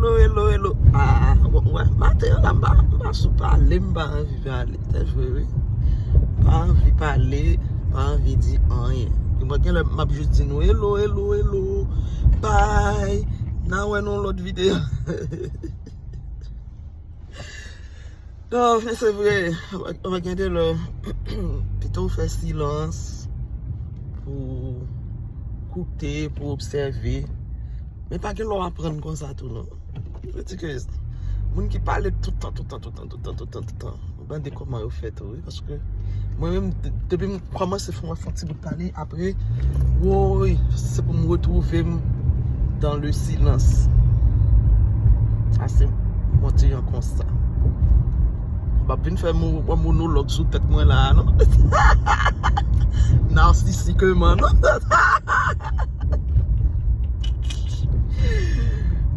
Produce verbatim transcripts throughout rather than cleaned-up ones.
Hello, hello, hello. Ah, wè, maten an la, m pa, m pa sou pale, m pa anvi pale. Se vre, wi. M pa anvi pale, m pa anvi di anyen. Mwen gen lè m ap jis di nou hello, hello, hello. Bye. N a wè nan yon lòt videyo. Non, men se vre, mwen gen de lè, pito w fè silans pou koute, pou obsève. Men pa gen lè w aprann konsa tou, non. Vle di ke moun ki pale tout tan, tout tan, tout tan, tout tan, tout tan, tout tan, mande kòman yo fè tou, wi, paske mwen menm, de- depi m kòmanse fè, fè yon ti bout pale, apre, woy, se pou m retwouve m dans le silence. Sa se mwen te yon konsa. M ap vin fè mo- yon monolog sou tèt mwen la, non? Narcissiquement, non?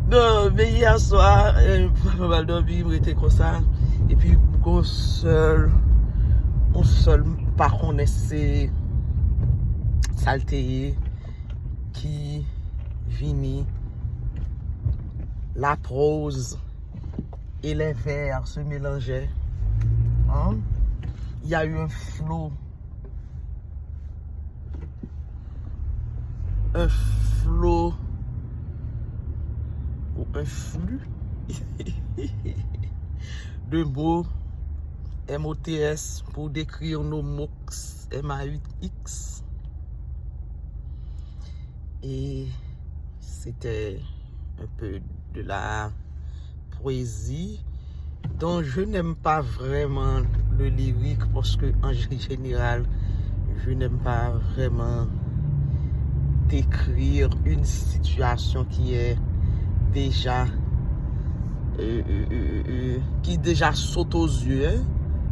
Non, men yè swa, eh, m pa pral dòmi, m rete konsa. Epi, m gon sèl, yon sèl, m pa konnen se sa l te ye, ki vini. La prose et les vers se mélangeaient. Hein? Il y a eu un flot, un flot ou un flux de mots, M O T S, pour décrire nos mots, M A huit X. Et c'était un peu de la poésie dont je n'aime pas vraiment le lyrique parce que en général, je n'aime pas vraiment décrire une situation qui est déjà euh, euh, euh, euh, qui déjà saute aux yeux, hein,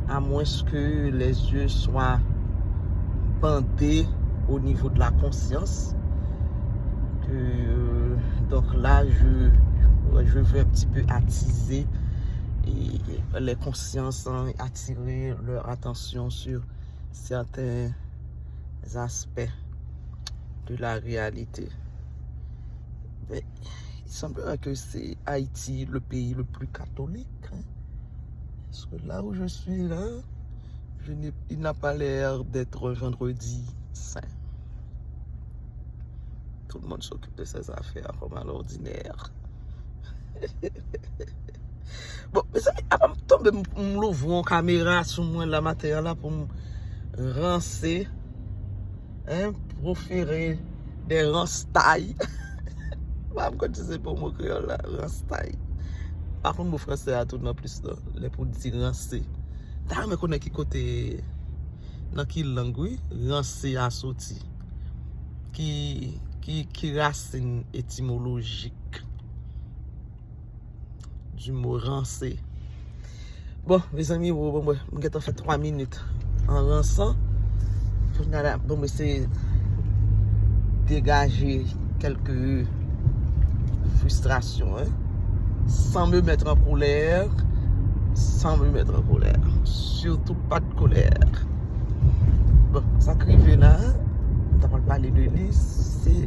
à moins que les yeux soient bandés au niveau de la conscience. Euh, donc là, je, je veux un petit peu attiser et les consciences, hein, attirer leur attention sur certains aspects de la réalité. Mais il semblerait que c'est Haïti le pays le plus catholique, hein. Parce que là où je suis là, je n'ai- il n'a pas l'air d'être un vendredi saint. Tout le monde s'occupe de ses affaires comme à l'ordinaire. Bon, mezanmi, apa m tonbe m, m louvri yon kamera sou mwen la maten an la pou m ranse, hein, profere de ranstay. Pa m konn si se bon mo kreyòl la, ranstay. Pa konn mo franse a tou non plis non, lè pou di ranse. Ta renmen konnen ki kote, nan ki lang, wi, ranse a soti. Ki, ki, ki rasin etimolojik du mot ranse. Bon, mezanmi, bon, bon, bon, m gentan fè twa minit an ransan. Kounye a la, bon, m eseye degaje kèlke fristrasyon, hein, sans me mettre en colère, sans me mettre en colère. Surtout pas de colère. Bon, sa k rive la, m ta pral pale de li, se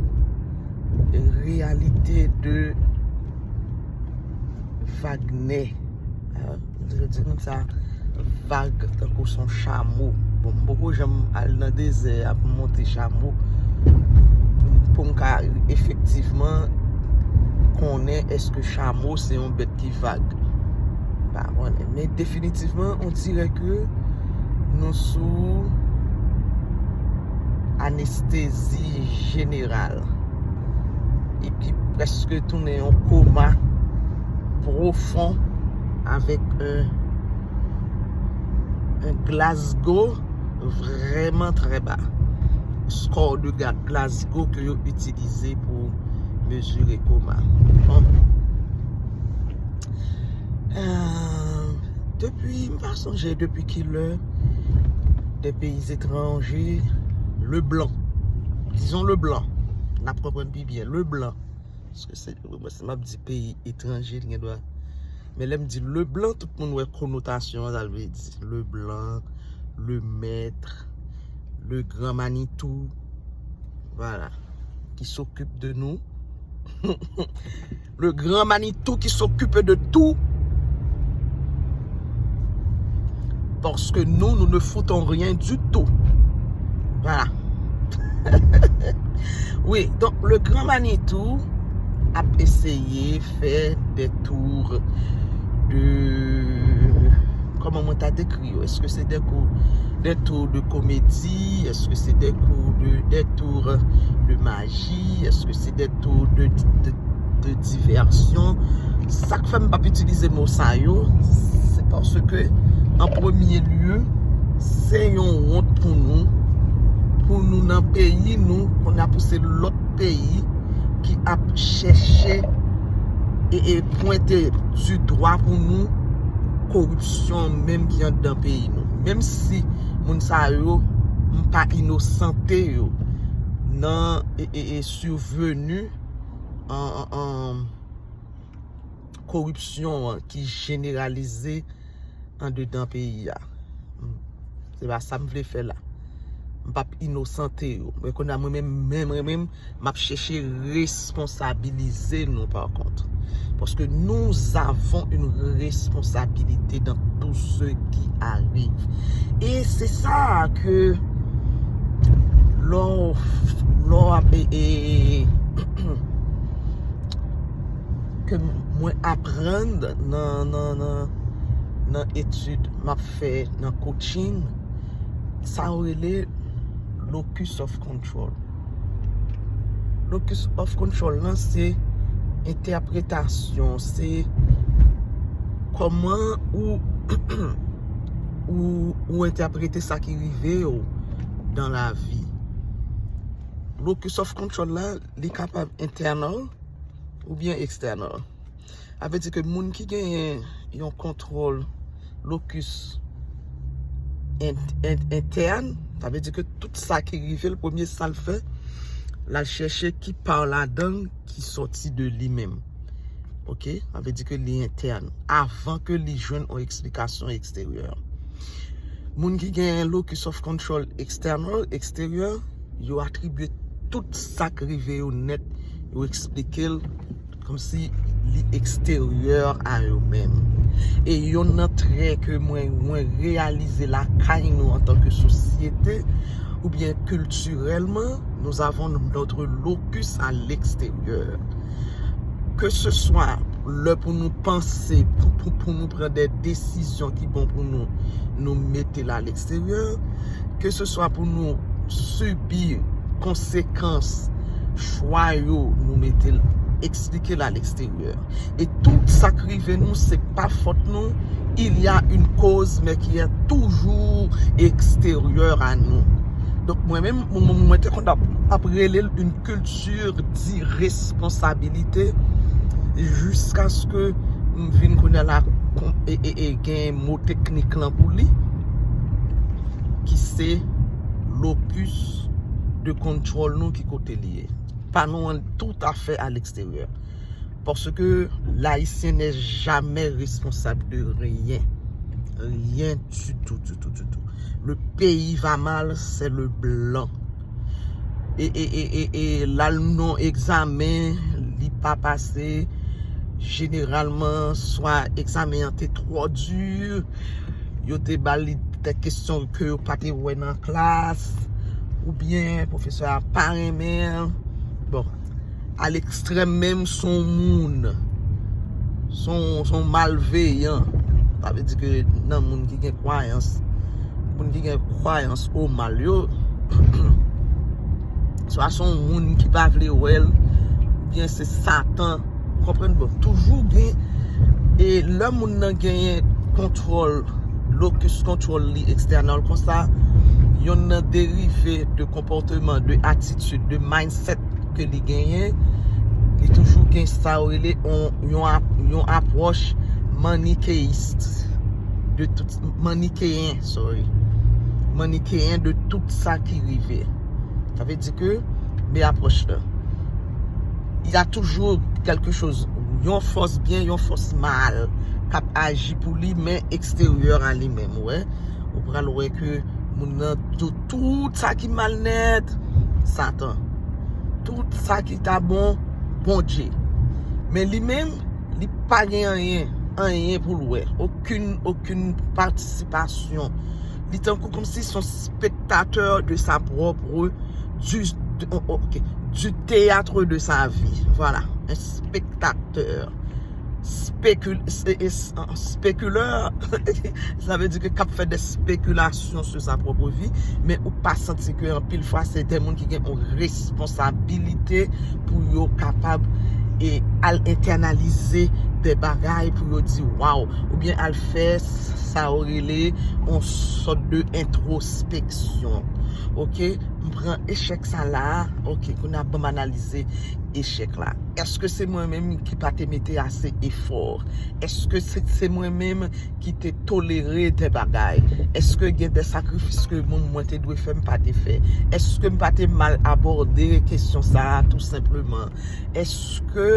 reyalite de Wagner. Hein? Yo di moun sa vag tankou se yon chamo. Bon, m poko janm al nan dezè a pou m monte chamo pou m ka efektivman konnen èske chamo se yon bèt ki vag. M pa konnen. Men definitivman, on dirè ke nou sou anestezi jeneral e ki prèske tounen yon koma pwofon avèk un, un Glasgow vrèman trè ba. Score de Glasgow ke yo itilize pou mezire koma. Bon. Euh, depi, m pa sonje depi ki lè, des pays étrangers, le blanc. Disons le blanc. N ap konprann pi byen. Le blanc. Paske se, mwen, si m ap di peyi etranje, li gen dwa. Men lè m di le blanc, tout moun wè konotasyon an, sa l vle di. Le blanc, le maître, le grand Manitou. Voilà. Qui s'occupe de nous. Le grand Manitou qui s'occupe de tout. Parce que nous, nous ne foutons rien du tout. Voilà. Wi, donk, le grand Manitou ap eseye fè des tours de, kòman mwen ta dekri yo? Èske se des cours, des tours de comédie? Èske se des cours de, des tours de magie? Èske se des tours de, de, de diversion? Sa k fè m p ap itilize mo sa yo, se paske, an premye lye, se yon wont pou nou, pou nou nan peyi nou, kounye a pou se lòt peyi ki ap chèche e, e pwente di dwa pou nou koripsyon menm ki anndan peyi nou. Menm si moun sa yo, m pa inosante yo nan e, e, e siveni an, an, an koripsyon an ki jeneralize andedan peyi a. Se pa sa m vle fè la. M p ap inosante yo. Men kounye a mwen menm, men mwen menm, m ap chèche responsabilize nou pa kont. Parce que nous avons une responsabilité dans tout ce qui arrive. E se sa ke lè w, lè w ap, e, e, ke mwen aprann nan, nan, nan, nan etid m ap fè nan coaching, sa yo rele locus of control. Locus of control lan se entèpretasyon, se kòman ou, ou, ou entèprete sa ki rive w dan lavi. Locus of control la, li kapab internal oubyen external. Sa vle di ke moun ki genyen yon kontwòl locus ent-, ent-, entèn, sa vle di ke tout sa ki rive l, premye sa l fè, l al chèche ki pa ladan l ki sòti de li menm. Oke? Sa vle di ke li entèn, avan ke li jwenn yon eksplikasyon eksteryè. Moun ki gen locus of control external, eksteryè, yo atribye tout sa k rive yo nèt, yo eksplike l kòmsi li eksteryè a yo menm. E yonn nan trè ke mwen, mwen reyalize lakay nou antanke sosyete, oubyen kiltirèlman, nous avons notre locus à l'extérieur. Ke se swa lè pou nou panse, pou, pou, pou nou pran de desizyon ki bon pou nou, nou mete l a leksteryè. Ke se swa pou nou sibi konsekans chwa yo, nou mete l, eksplike l a leksteryè. E tout sa k rive nou, se pa fòt nou. Il y a une cause, mais qui est toujours extérieure à nous. Donk, mwen menm, mwen, mwen, mwen te konn ap, ap rele l une culture d'irresponsabilité, jiskaske m vin kounye a la kon-, e, e, e gen mo teknik lan pou li, ki se locus de control nou, ki kote li ye. Pa nou an tout à fait à l'extérieur. Parce que l'Haïtien n'est jamais responsable de rien. Rien du tout, du tout, du tout. Le pays va mal, c'est le blanc. E, e, e, e, e l al nan egzamen, li pa pase. Jeneralman, swa egzamen an te twò di, yo te ba li de kesyon ke yo pa te wè nan klas, oubyen pwofesè a pa renmen l. Bon, a lekstrèm menm, se yon moun, se yon, se yon malveyan. Sa vle di ke nan moun ki gen kwayans, moun ki gen kwayans o mal yo, swa se yon moun ki pa vle wè l, oubyen se Satan. Ou konprann? Bon, toujou gen, e lè moun nan genyen kontwòl, locus control li external konsa, yonn nan derive de konpòteman, de atitid, de mindset ke li genyen, li toujou gen sa yo rele yon, yon ap-, yon apwòch manikeyis de tout, manikeyen, sorry. Manikeyen de tout sa ki rive. Sa vle di ke, men apwòch la, il y a toujours quelque chose, yon fòs byen, yon fòs mal, k ap aji pou li, men eksteryè a li menm, ou wè. Ou pral wè ke moun nan, tout, tout sa ki mal nèt, Satan. Tout sa ki ta bon, Bondye. Men li menm, li pa gen anyen, anyen pou l wè. Okenn, okenn patisipasyon. Li tankou kòmsi se yon spektatè de sa pwòp, du, de, oh, ok, du théâtre de sa vie. Voilà, un spectateur. Spécul, spéculeur, sa vle di ke k ap fè de spéculation sur sa propre vie, men ou pa santi ke anpil fwa se de moun ki gen yon responsabilité pou yo kapab e al entènalize de bagay pou yo di waw, oubyen al fè sa yo rele yon sòt de entrospeksyon. Ok, m pran echèk sa la, ok, kounye a ban m analize echèk la. Èske se mwen menm ki pa te mete ase efò? Èske se, se mwen menm ki te tolere de bagay? Èske gen de sakrifis ke moun mwen te dwe fè m pa te fè? Èske m pa te mal abòde kesyon sa a tou senpleman? Èske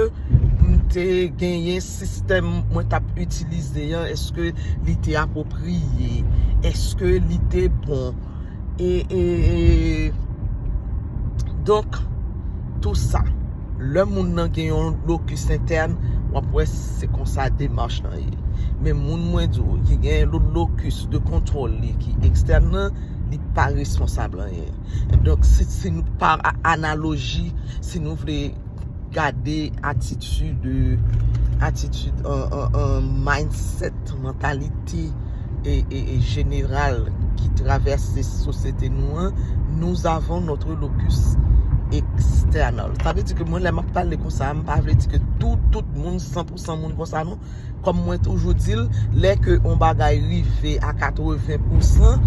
m te genyen sistèm mwen t ap itilize an? Èske li te apwopriye? Èske li te bon? E, e, e, donk, tou sa, lè moun nan gen yon lokis entèn, w ap wè se konsa demach lan ye. Men moun mwen di w ki gen yon lokis de kontwòl li ki ekstèn nan, li pa responsab anyen. Donk, si, si nou pa a- analoji, si nou vle gade atitid, atitid, an, an, an mindset, mantalite e, e, e jeneral ki travèse sosyete nou an, nous avons notre locus external. Sa vle di ke mwen, lè m ap pale konsa, m pa vle di ke tout, tout moun, san pou san moun konsa, non. Kòm mwen toujou di l, lè ke yon bagay rive a katreven pousan,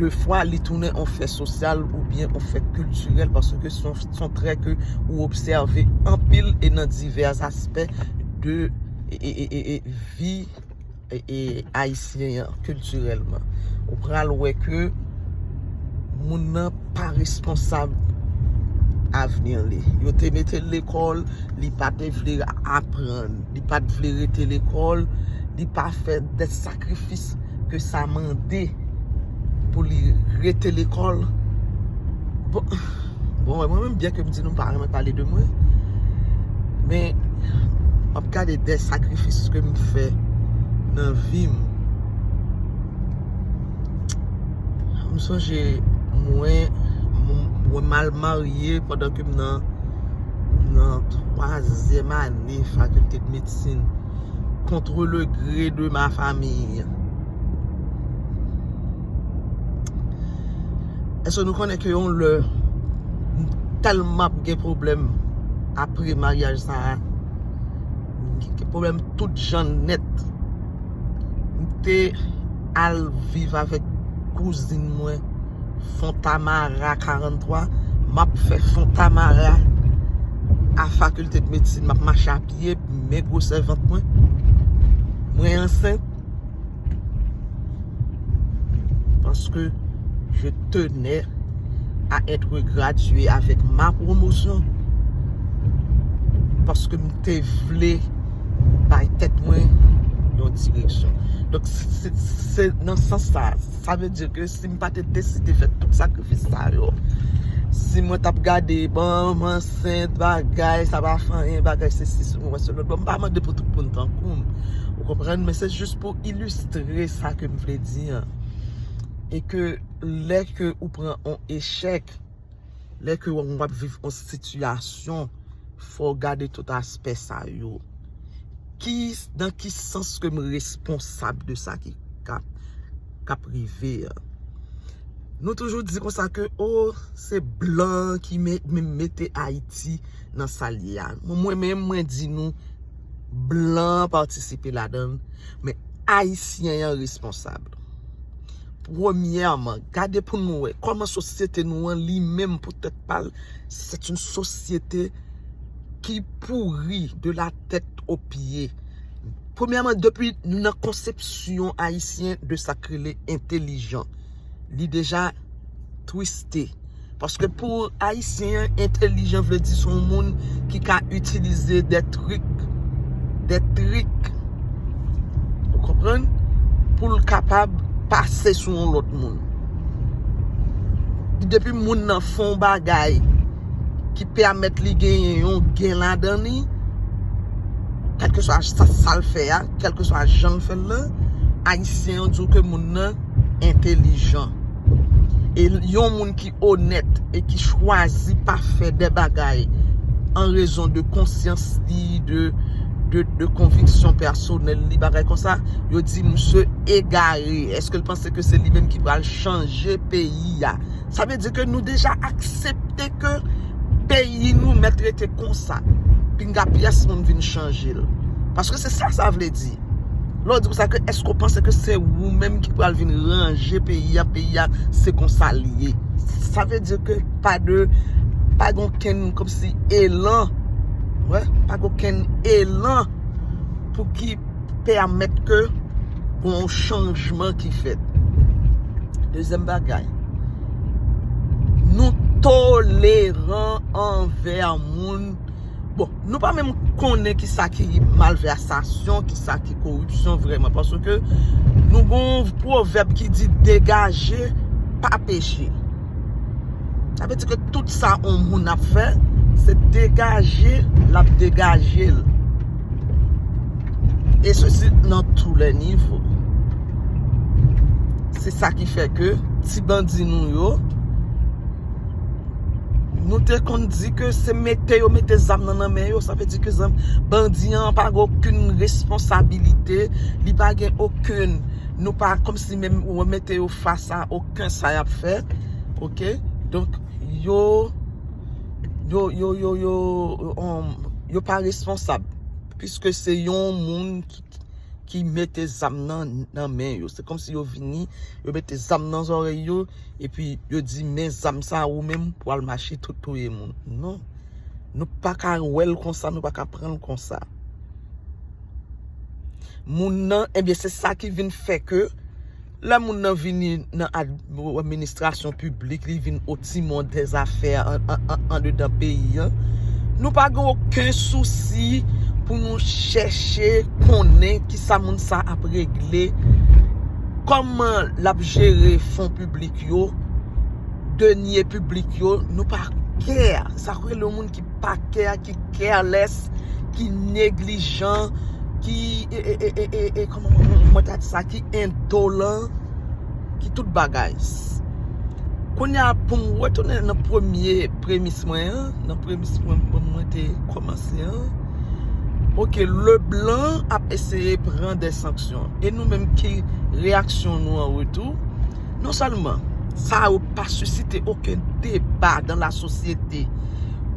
de fwa li tounen yon fè sosyal oubyen yon fè kiltirèl, paske se yon, se yon trè ke ou obsève anpil e nan divès aspè de e, e, e, e, e vi e, e, ayisyen an kiltirèlman. Ou pral wè ke moun nan pa responsab avni li. Yo te mete l lekòl, li pa te vle aprann, li pa t vle rete lekòl, li pa fè de sakrifis ke sa mande pou li rete lekòl. Bon, bon, mwen menm, byen ke m di nou m pa renmen pale de mwen, men m ap gade de sakrifis ke m fè nan vi m. M sonje mwen, mwen, mwen mal marye pandan ke m nan, nan twazyèm ane fakilte de medsin, contre le gré de ma famille. Èske nou konnen ke yon lè, m tèlman ap gen pwoblèm apre maryaj sa a, m gen pwoblèm tout jan nèt. M te al viv avèk kouzin mwen Fontamara karannntwa, m ap fè Fontamara a fakilte de medsin, m ap mache a pye, men gwosè vant mwen. Mwen ansent. Paske je tenais à être gradué avec ma promotion. Paske m te vle bay tèt mwen yon direksyon. Donk, se, se, se nan sans sa, sa vle di ke si m pa te deside fè tout sakrifis sa yo, si mwen t ap gade, bon, m ansent, bagay, sa pa fè anyen, bagay, se si, se mwen, se lòt. Bon, m pa mande pou tout moun tankou m. Ou konprann? Men se jis pou ilistre sa ke m vle di an. E ke lè ke ou pran yon echèk, lè ke w ap viv yon sitiyasyon, fò w gade tout aspè sa yo. Ki, nan ki sans ke m responsab de sa ki k ap, k ap rive an? Nou toujou di konsa ke, o, se blan ki me-, me-, mete Ayiti nan sa l ye a. Mwen, mwen menm, mwen di nou, blan patisipe ladan l, men Ayisyen an responsab. Premyèman, gade pou nou wè kòman sosyete nou an li menm pou tèt pa l, c'est une société qui pourrit de la tête aux pieds. Premyèman, depi nan konsepsyon ayisyen de sa k rele entelijan, li deja twiste. Paske pou Ayisyen an, entelijan vle di se yon moun ki ka itilize de trik, de trik, ou konprann, pou l kapab pase sou yon lòt moun. Depi moun nan fè yon bagay ki pèmèt li genyen yon gen ladan li, kèlkeswa sa, sa l fè a, kèlkeswa jan l fè l lan, Ayisyen yo di w ke moun nan entèlijan. E yon moun ki onèt e ki chwazi pa fè de bagay an rezon de konsyans li, de, de, de konviksyon pèsonèl li, bagay konsa, yo di misye egare. Èske l panse ke se li menm ki pral chanje peyi a? Sa vle di ke nou deja aksepte ke peyi nou mèt rete konsa. Pinga pyès moun vin chanje l. Paske se sa sa vle di. Lè w di konsa ke èske w panse ke se ou menm ki pral vin ranje peyi a, peyi a se konsa l ye. Sa vle di ke pa de, pa gen okenn kòmsi elan. Wè, pa gen okenn elan pou ki pèmèt ke gon chanjman ki fèt. Dezyèm bagay, nou toleran anvè moun. Bon, nou pa menm konnen ki sa ki malvèsasyon, ki sa ki koripsyon vrèman, paske nou gon pwovèb ki di degaje pa peche. Sa vle di ke tout sa yon moun ap fè, se degaje l ap degaje l. E sesi nan tou lè nivo. Se sa ki fè ke ti bandi nou yo, nou te konn di ke se mete yo mete zam nan nan men yo. Sa vle di ke zam, bandi an pa gen okenn responsabilite, li pa gen okenn, nou pa kòmsi menm ou mete yo fas a okenn sa y ap fè. Oke? Donk, yo, yo, yo, yo, yo, um, yo pa responsab. Piske se yon moun ki, ki mete zam nan, nan men yo. Se kòmsi yo vini, yo mete zam nan zòrèy yo, epi yo di, "Men zam sa, ou menm, pou al mache tou touye moun." Non. Nou pa ka wè l konsa, nou pa ka pran l konsa. Moun nan, ebyen, se sa ki vin fè ke lè moun nan vini nan ad-, administrasyon piblik, li vin o timon dèzafè an, an, an, andedan peyi an, nou pa gen okenn sousi pou nou chèche konnen ki sa moun sa ap regle, kòman l ap jere fon piblik yo, denye piblik yo, nou pa kè. Sa k rele yon moun ki pa kè, ki careless, ki neglijan, ki, e, e, e, e, e, e, kòman mwen ta di sa, ki endolan, ki tout bagay. Kounye a, pou m retounen nan premye premis mwen an, nan premis mwen, mwen, mwen te kòmanse an. Oke, Leblan ap eseye pran de sanksyon. E nou menm ki reyaksyon nou an retou? Non sèlman sa yo pa sisite okenn deba dan la sosyete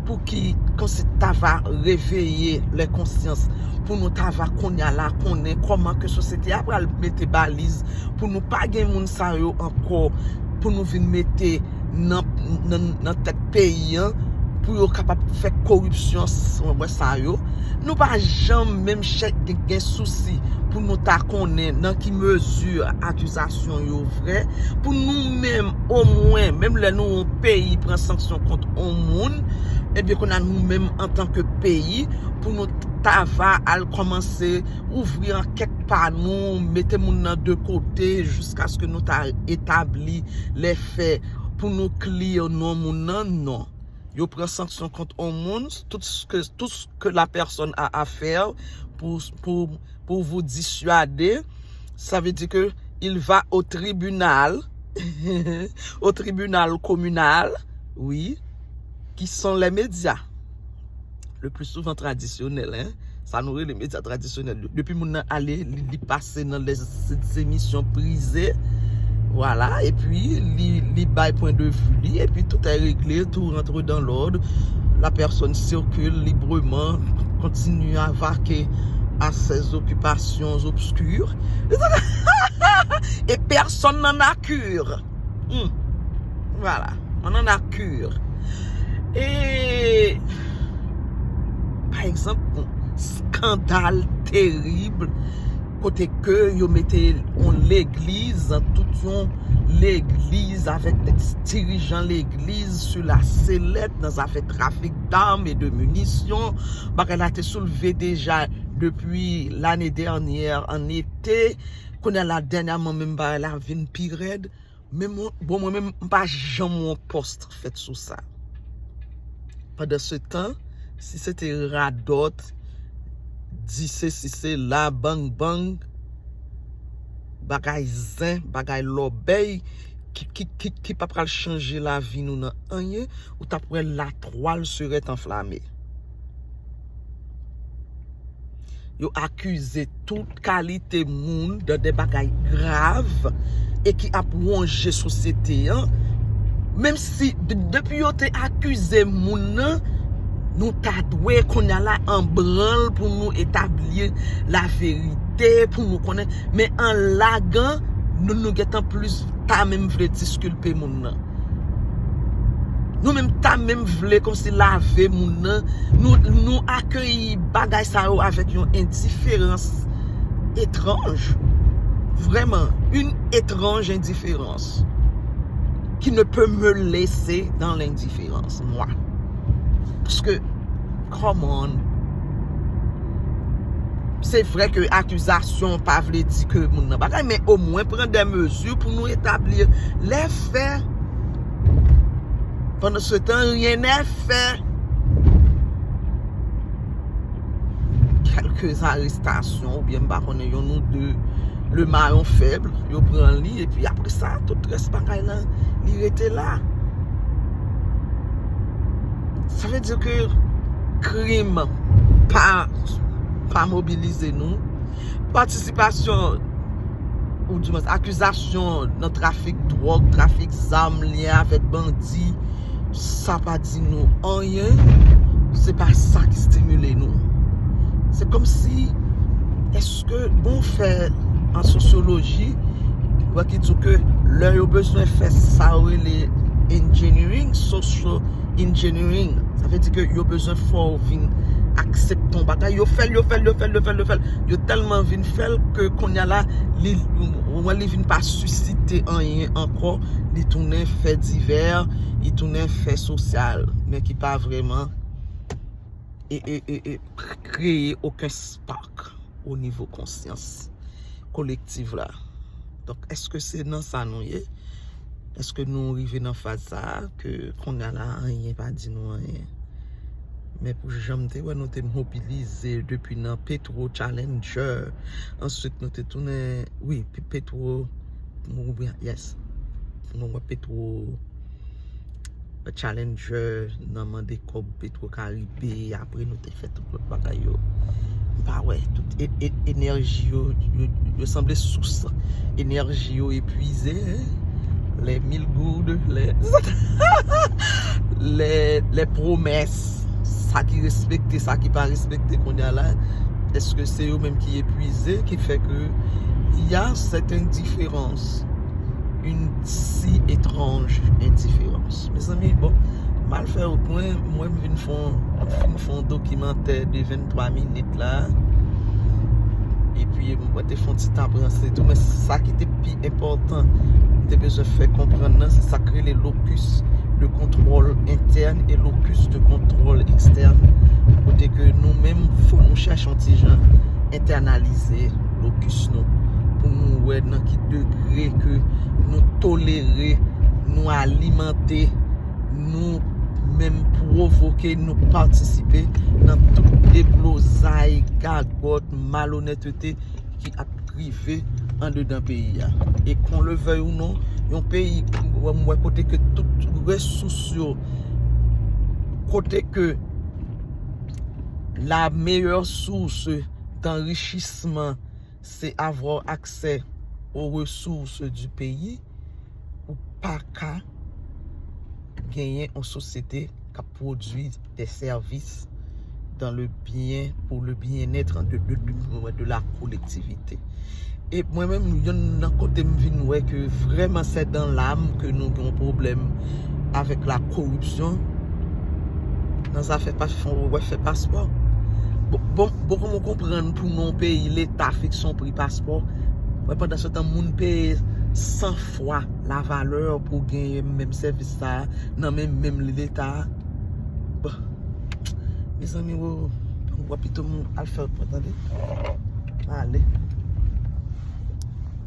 pou ki konsi ta va reveye lè konsyans, pou nou ta va kounye a la konnen kòman ke sosyete a pral mete baliz, pou nou pa gen moun sa yo ankò, pou nou vin mete nan, nan, nan tèt peyi an, pou yo kapab fè koripsyon s-, wè sa yo. Nou pa janm menm chèk gen, gen sousi pou nou ta konnen nan ki mezi akizasyon yo vrè, pou nou menm, omwen, menm lè nou yon peyi pran sanksyon kont yon moun, ebyen, kounye a nou menm antanke peyi, pou nou ta va al kòmanse ouvri ankèt pa nou, mete moun nan de kote, jiskaske nou ta etabli lè fè pou nou clear non moun nan, non. Yo pran sanksyon kont yon moun, tout ce que, tout ce que la personne a à faire pour, pour, pour vous dissuader, ça veut dire que il va au tribunal, au tribunal communal, oui, qui sont les médias. Le plus souvent tradisyonèl, hein. Sa nou rele medya tradisyonèl yo. Depi moun nan ale, li, li pase nan les émissions prisées. Voilà, epi li, li bay pwen de vi li, epi tout est réglé, tout rentre dans l'ordre. La personne circule librement, continue à vaquer à ses occupations obscures. Et personne n'en a cure. Hmm. Voilà, on en a cure. E pa egzanp, bon, skandal terib, kote ke yo mete yon legliz, tout yon legliz avèk dirijan legliz sou la selèt nan zafè trafik d'armes et de munitions. Bagay la te soulve deja depi lane dènyè an ete. Kounye a la, dènyèman, menm bagay la vin pi rèd. Men mwen, bon, mwen menm, m pa janm wè yon pòs fèt sou sa. Pandan se tan, si se te radòt, di se si se la, bang bang, bagay zen, bagay lòbèy, ki, ki, ki, ki pa pral chanje lavi nou nan anyen, ou t ap wè latwal sere t anflame. Yo akize tout kalite moun dan de bagay grav e ki ap wonje sosyete an. Menm si de- depi yo te akize moun nan, nou ta dwe kounye a la an branl pou nou etabli laverite, pou nou konnen. Men an lagan, nou, nou gentan plis ta menm vle diskilpe moun nan. Nou menm ta menm vle kòmsi lave moun nan. Nou, nou akeyi bagay sa yo avèk yon endiferans etranj. Vraiment, une étrange indifférence qui ne peut me laisser dans l'indifférence, moi. Paske, come on. Se vre ke akizasyon pa vle di ke moun nan bagay, men omwen pran de mezi pou nou etabli lè fè. Pandan se tan, rien n'est fait. Kèlke arestasyon, oubyen m pa konnen, yonn ou de, le maillon faible, yo pran li, epi apre sa, tout rès bagay la, li rete la. Sa vle di ke krim pa, pa mobilize nou. Patisipasyon, ou di mwen, akizasyon nan trafik dwòg, trafik zam, lyen avèk bandi, sa pa di nou anyen. Se pa sa ki stimile nou. Se kòmsi, èske, bon, fè an sosyoloji, wè ki di ke lè yo bezwen fè sa yo rele engineering, social engineering, sa vle di ke yo bezwen fè w vin aksepte yon bagay. Yo fè l, yo fè l, yo fè l, yo fè l, yo fè l, yo fè l. Yo tèlman vin fè l ke kounye a la, li, ou wè, li vin pa sisite anyen ankò. Li tounen fè divè, li tounen fè sosyal, men ki pa vrèman e, e, e, e, kreye okenn spark o nivo konsyans kolektif la. Donk, èske se nan sa nou ye? Èske nou rive nan faz sa a ke kounye a la, anyen pa di nou anyen? Men pou jan m te wè nou te mobilize depi nan Petro Challenger, answit nou te tounen, wi, Pe- Petro, yes, nou wè Petro Challenger nan mande kòb Petro Caribe, apre nou te fè tout lòt bagay yo. M pa wè, tout e- e- enèji yo, yo, yo sanble sous enèji yo epwize, hein? Les mille gourdes, les, les, les promesses, sa ki respekte, sa ki pa respekte kounye a la, èske se yo menm ki epwize, ki fè ke y a cette indifférence? Une si étrange indifférence. Mezanmi, bon, m al fè wout mwen, mwen m vin fè yon, m fin fè yon dokimantè de venntwa minit la. Epi, mwen te fè yon ti tan ap ranse tou, men sa ki te pi enpòtan, m te bezwen fè konprann nan, se sa k rele locus de contrôle interne et locus de contrôle externe. Kote ke nou menm, fò nou chèche yon ti jan entènalize locus nou, pou nou wè nan ki degre ke nou tolere, nou alimante, nou menm pwovoke, nou patisipe nan tout deblozay, gagòt, malonètete ki ap rive andedan peyi a. E qu'on le veuille ou non, yon peyi, m wè kote ke tout resous yo, kote ke la meilleure source d'enrichissement, c'est avoir accès aux ressources du pays, ou pa ka genyen yon sosyete k ap pwodui des services dans le bien, pour le bien-être de, de, de, de la collectivité. E mwen menm, yonn nan kote m vin wè ke vrèman c'est dans l'âme ke nou gen yon pwoblèm avèk la koripsyon nan zafè pa-, fè, wè, fè paspò. Bon, bon, bon, kòman w konprann pou nan yon peyi Leta fikse yon pri paspò, men pandan se tan moun peye san fwa lavalè pou w genyen menm sèvis sa a nan men menm Leta a? Bon, mezanmi, wo, w ap pito m al fè l pran, tande. Ale.